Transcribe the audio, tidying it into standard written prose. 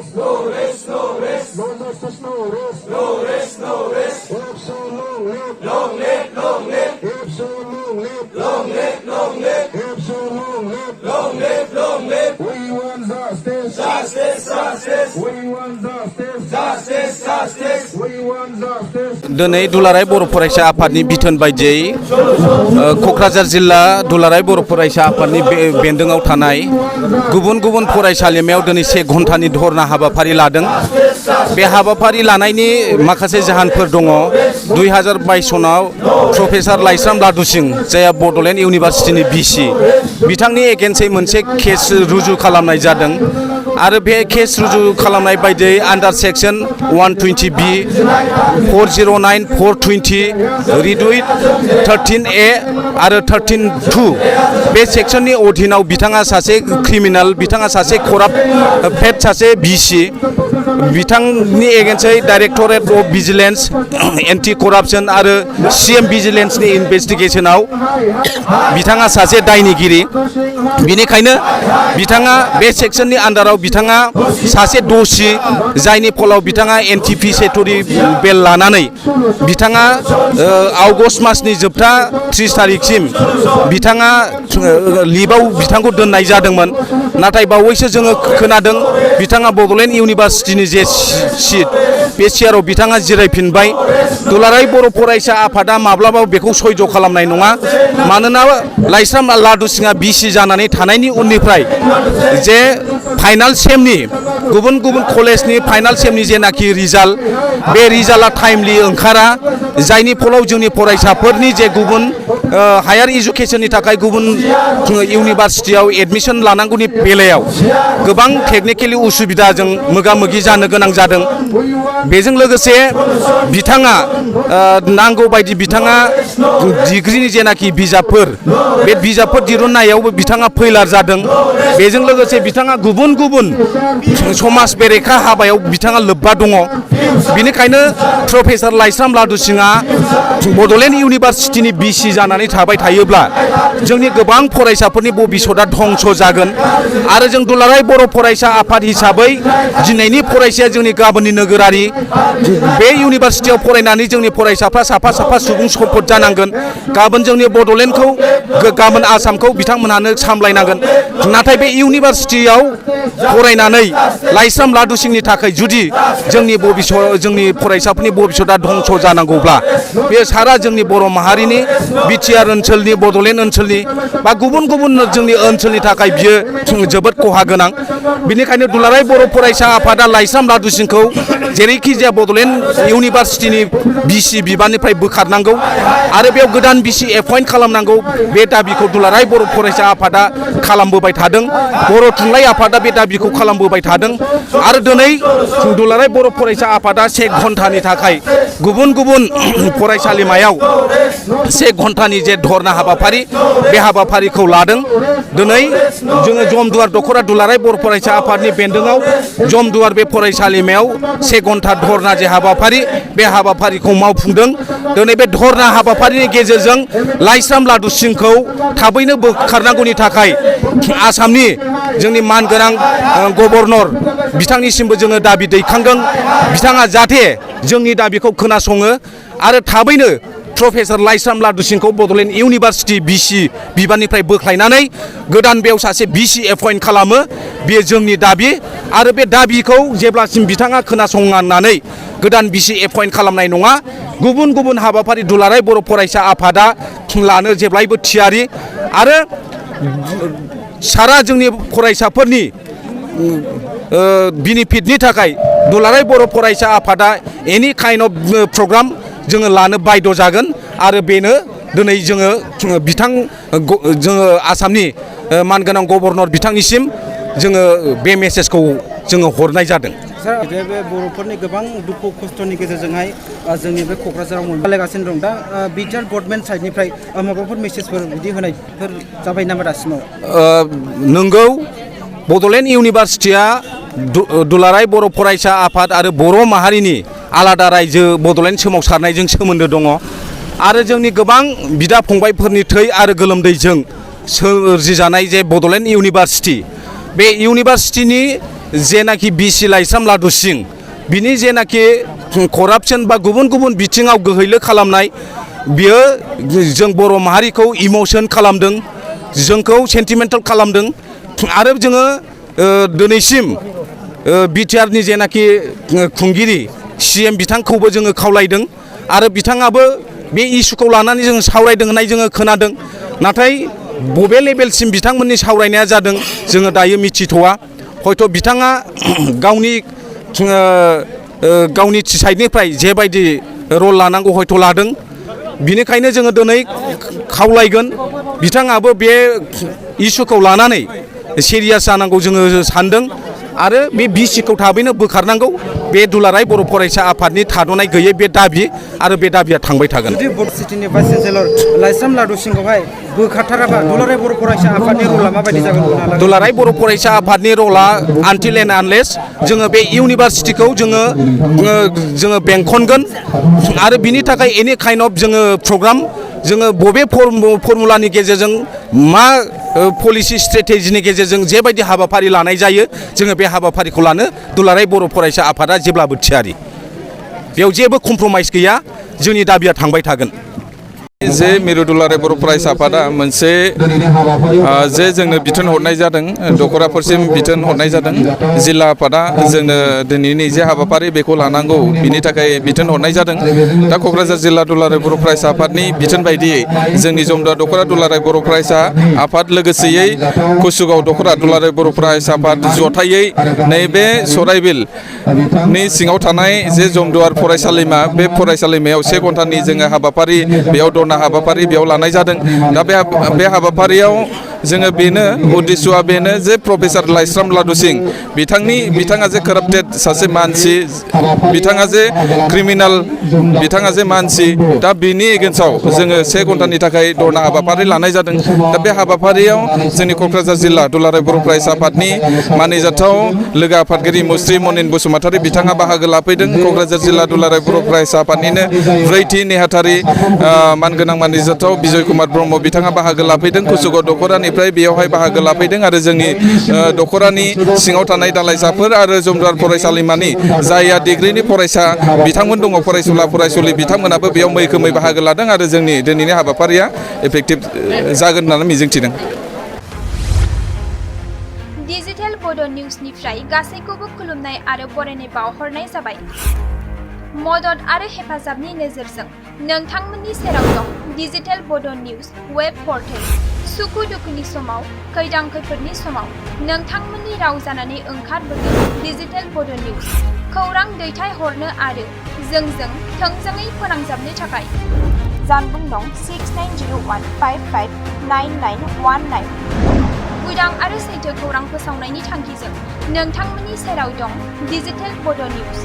rest, no rest, no rest, no justice, no rest, no rest, no rest. If so, long live, long live, long live. If so, long live, long live, long live. If so, long live, long live, long live. We want justice, justice, justice. We want justice, justice, justice. We want justice. दिनै दुलाराय बर' फरायसा आफादनि बिथोन बायदियै क'क्राझार जिल्ला दुलाराय बर' फरायसा आफादनि बेन्दोङाव थानाय गुबुन गुबुन फरायसालिमायाव दिनै 1 घन्टानि धरना हाबाफारि लादों। बे हाबाफारि लानायनि माखासे जाहोनफोर दङ। 2022 सनाव प्रफेसार लाइस्राम लादु सिं जायहा बड'लेण्ड इउनिभारसिटिनि भिसि बिथांनि एगेन्स्टै मोनसे केस रुजु खालामनाय जादों आरो बे केस रुजु खालामनाय बायदियै आन्डार सेक्सन 120B 409 420 रिडुइट 13A आरो 13(2) बे सेक्सननि अधीनाव बिथाङा सासे क्रिमिनेल, बिथाङा सासे कराप्ट पेड सासे भिसि, बिथांनि एगेन्स्टै डाइरेक्टरेट अफ भिजिलेन्स एन्टि करापसन आरो CM भिजिलेन्सनि इनभेस्टिगेसनाव बिथाङा सासे दायनिगिरि। बिनिखायनो बिथाङा बे सेक्सननि आन्डाराव बिथाङा सासे दोषी, जायनि फलाव बिथाङा एन्टिसिपेटरि बेल लानानै बिथाङा आगष्ट मासनि जोबथा 30 तारिखसिम बिथाङा लिभआव बिथांखौ दोननाय जादोंमोन। नाथाय बावैसो जोङो खोनादों बिथाङा बड'लेण्ड इउनिभारसिटिनि जे सिट बे सियाराव बिथाङा जिरायफिनबाय। दुलाराय बर' फरायसा आफादा माब्लाबाबो बेखौ सयज' खालामनाय नङा। मानोना लाइस्राम लादु सिंआ भिसि जानानै थानायनि उननिफ्राय जे फाइनाल सेमनि गुबुन गुबुन कलेजनि फाइनाल सेमनि जेनाखि रिजाल्ट बे रिजाल्टआ टाइमलि ओंखारा, जायनि फलाव जोंनि फरायसाफोरनि जे गुबुन हायार इडुकेसननि थाखाय गुबुन इउनिभारसिटियाव एडमिसन लानांगौनि बेलायाव गोबां टेकनिकेलि उसुबिदाजों मोगा मोगि जानो गोनां जादों। बेजों लोगोसे बिथाङा नांगौ बायदि बिथाङा डिग्रिनि जेनाखि बिजाबफोर बे बिजाबफोर दिरुननायावबो बिथाङा फैलार जादों। बेजों लोगोसे बिथाङा गुबुन गुबुन समाज बेरेखा हाबायाव बिथाङा लोब्बा दङ। बिनिखायनो प्रफेसार लाइस्राम लादु सिंआ बड'लेण्ड इउनिभारसिटिनि भिसि जानानै थाबाय थायोब्ला जोंनि गोबां फरायसाफोरनि भबिसतआ धंस जागोन आरो जों दुलाराय बर' फरायसा आफाद हिसाबै दिनैनि फरायसाया जोंनि गाबोननि नोगोरारि। बे इउनिभारसिटियाव फरायनानै जोंनि फरायसाफ्रा साफा साफा सुबुं सम्पद जानांगोन। गाबोन जोंनि बड'लेण्डखौ, गाबोन आसामखौ बिथांमोनहानो सामलायनांगोन। नाथाय बे इउनिभारसिटियाव फरायनानै लाइस्राम लादु सिंनि थाखाय जुदि जोंनि फरायसाफोरनि भबिसतआ धंस जानांगौब्ला बे सारा जोंनि बर' माहारिनि बिटिआर ओनसोलनि, बड'लेण्ड ओनसोलनि बा गुबुन गुबुन जोंनि ओनसोलनि थाखाय बियो जोबोद खहा गोनां। बिनिखायनो दुलाराय बर' फरायसा आफादा लाइस्राम लादु सिंखौ जेरैखि जाया बड'लेण्ड इउनिभारसिटिनि भिसि बिबाननिफ्राय बोखारनांगौ आरो बेयाव गोदान भिसि एपइन्ट खालामनांगौ। बे दाबिखौ दुलाराय बर' फरायसा आफादा खालामबोबाय थादों। बर' थुनलाइ आफादा बे दाबिखौ खालामबोबाय थादों आरो दिनै दुलाराय बर' फरायसा आफादा 1 घन्टानि थाखाय गुबुन गुबुन फरायसालिमायाव 1 घन्टानि जे धरना हाबाफारि बे हाबाफारिखौ लादों। दिनै जोङो जमदुवार दख'रा दुलाराय बर' फरायसा आफादनि बेन्दोङाव जमदुवार बे फरायसालिमायाव 1 घन्टा धरना जे हाबाफारि बे हाबाफारिखौ मावफुंदों। दिनै बे धरना हाबाफारिनि गेजेरजों लाइस्राम लादु सिंखौ थाबैनो बोखारनांगौनि थाखाय आसामनि जोंनि मानगोनां गभर्नर बिथांनिसिमबो जोङो दाबि दैखांदों। बिथाङा जाहाथे जोंनि दाबिखौ खोनासङो आरो थाबैनो प्रफेसार लाइस्राम लादु सिंखौ बड'लेण्ड इउनिभारसिटि भिसि बिबाननिफ्राय बोख्लायनानै गोदान बेयाव सासे भिसि एपइन्ट खालामो। बेयो जोंनि दाबि आरो बे दाबिखौ जेब्लासिम बिथाङा खोनासंनानै गोदान भिसि एपइन्ट खालामनाय नङा, गुबुन गुबुन हाबाफारि दुलाराय बर' फरायसा आफादा लानो जेब्लायबो थियारि आरो सारा जोंनि फरायसाफोरनि बेनिफिटनि थाखाय दुलाराय बर' फरायसा आफादा एनि काइन्ड अफ प्रग्राम जोङो लानो बाध्य जागोन आरो बेनो दिनै जोङो आसामनि मानगोनां गभर्नर बिथांनिसिम जोङो बे मेसेजखौ जोङो हरनाय जादों। बे बर'फोरनि गोबां दुखु खस्थ'नि गेजेरजोंहाय जोंनि बे क'क्राझाराव मोनलायगासिनो दं। दा बिटिआर गभर्नमेन्ट साइडनिफ्राय माबाफोर मेसेजफोर बिदि होनायफोर जाबाय नामा दासिमाव? नंगौ, बड'लेण्ड इउनिभारसिटिया दुलाराय बर' फरायसा आफाद आरो बर' माहारिनि आलादा रायजो बड'लेण्ड सोमावसारनायजों सोमोन्दो दङ आरो जोंनि गोबां बिदा फंबायफोरनि थै आरो गोलोमदैजों सोरजिजानाय जे बड'लेण्ड इउनिभारसिटि बे इउनिभार्सिटिनि जेनाखि बिसि लाइस्राम लादु सिं बिनि जेनाखि करापसन बा गुबुन गुबुन बिथिङाव गोहैलो खालामनाय बियो जों बर' माहारिखौ इमोसन खालामदों, जोंखौ सेन्टिमेन्टेल खालामदों आरो जोङो दिनैसिम बिटिआरनि जेनाखि खुंगिरि CM बिथांखौबो जोङो खावलायदों आरो बिथाङाबो बे इस्युखौ लानानै जों सावरायदों होननाय जोङो खोनादों। नाथाय बबे लेभेलसिम बिथांमोननि सावरायनाया जादों जोङो दायो मिथिथ'वा। हयथ' बिथाङा गावनि साइडनिफ्राय जेबायदि रल लानांगौ हयथ' लादों। बिनिखायनो जोङो दिनै खावलायगोन बिथाङाबो बे इस्युखौ लानानै सिरियास जानांगौ जोङो सानदों आरो बे बिसिखौ थाबैनो बोखारनांगौ। बे दुलाराय बर' फरायसा आफादनि थाद'नाय गैयै बे दाबि आरो बे दाबिया थांबाय थागोन। जुदि बर' सिटिनि भाइस चेन्सेलर लाइस्राम लादु सिंखौहाय बोखारथाराबा दुलाराय बर' फरायसा आफादनि रला माबायदि जागोन? दुलाराय बर' फरायसा आफादनि रला आनटिल एन्ड आनलेस जोङो बे इउनिभार्सिटिखौ जोङो बेंखनगोन आरो बिनि थाखाय एनि काइन्ड अफ जोङो प्रग्राम जोङो बबे फर्मुलानि गेजेरजों मा पलिसि स्ट्रेटेजिनि गेजेरजों जेबायदि हाबाफारि लानाय जायो जोङो बे हाबाफारिखौ लानो दुलाराय बर' फरायसा आफादा जेब्लाबो थियारि। बेयाव जेबो कमप्रमाइस गैया, जोंनि दाबिया थांबाय थागोन। जे मिरु दुलाराय बर' फरायसा आफादा मोनसे जे जोंनो बिथोन हरनाय जादों, दख'राफोरसिम बिथोन हरनाय जादों। जिल्ला आफादा जोंनो दिनैनि जे हाबाफारि बेखौ लानांगौ बिनि थाखाय बिथोन हरनाय जादों। दा क'क्राझार जिल्ला दुलाराय बर' फरायसा आफादनि बिथोन बायदियै जोंनि जमदुवार दख'रा दुलाराय बर' फरायसा आफाद लोगोसेयै कुसुगाव दख'रा दुलाराय बर' फरायसा आफाद जथायै नैबे सराइबिलनि सिङाव थानाय जे जमदुवार फरायसालिमा, बे फरायसालिमायाव 1 घन्टानि जोङो हाबाफारि बेयाव हाबाफारि बेयाव लानाय जादों। दा बे हाबाफारियाव जोङो बेनो उद्देश्यआ बेनो जे प्रफेसार लाइस्राम लादु सिं बिथाङा जे काराप्टेड सासे मानसि, बिथाङा जे क्रिमिनेल, बिथाङा जे मानसि, दा बिनि एगेन्स्टआव जोङो 1 घन्टानि थाखाय धरना हाबाफारि लानाय जादों। दा बे हाबाफारियाव जोंनि क'क्राझार जिल्ला दुलाराय बर' फरायसा आफादनि मानिजाथाव लोगो आफादगिरि मुस्रि मनिन बसुमतारी बिथाङा बाहागो लाफैदों। क'क्राझार जिल्ला दुलाराय बर' फरायसा आफादनिनो 4थि नेहाथारि मानगोनां मानिजाथाव बिजय कुमार ब्रह्म बिथाङा बाहागो लाफैदों। कुसुगाव दख'रानिफ्राय बेयावहाय बाहागो लाफैदों आरो जोंनि दख'रानि सिङाव थानाय दालाइसाफोर आरो जमदुवार फरायसालिमानि जायहा डिग्रिनि फरायसा बिथांमोन दङ, फरायसुला फरायसुलि बिथांमोनाबो बेयाव मैखोमै बाहागो लादों आरो जोंनि दिनैनि हाबाफारिया इफेक्टिभ जागोन होननानै मिजिंथिदों। डिजिटेल बड' निउसनिफ्राय गासैखौबो खुलुमनाय आरो बरायनाय बावहरनाय जाबाय। मदद आरो हेफाजाबनि नोजोरजों नोंथांमोननि सेराव दं डिजिटेल बड' निउस वेब पर्टेल। सुखु दुखुनि समाव, खैदां खैफोदनि समाव नोंथांमोननि राव जानानै ओंखारबोगोन डिजिटेल बड' निउस। खौरां दैथायहरनो आरो जोंजों थोंजोङै फोनांजाबनो थाखाय जानबुं दं 6901559919। उदां आरो सैथो खौरां फोसावनायनि थांखिजों नोंथांमोननि सेराव दं डिजिटेल बड' निउस।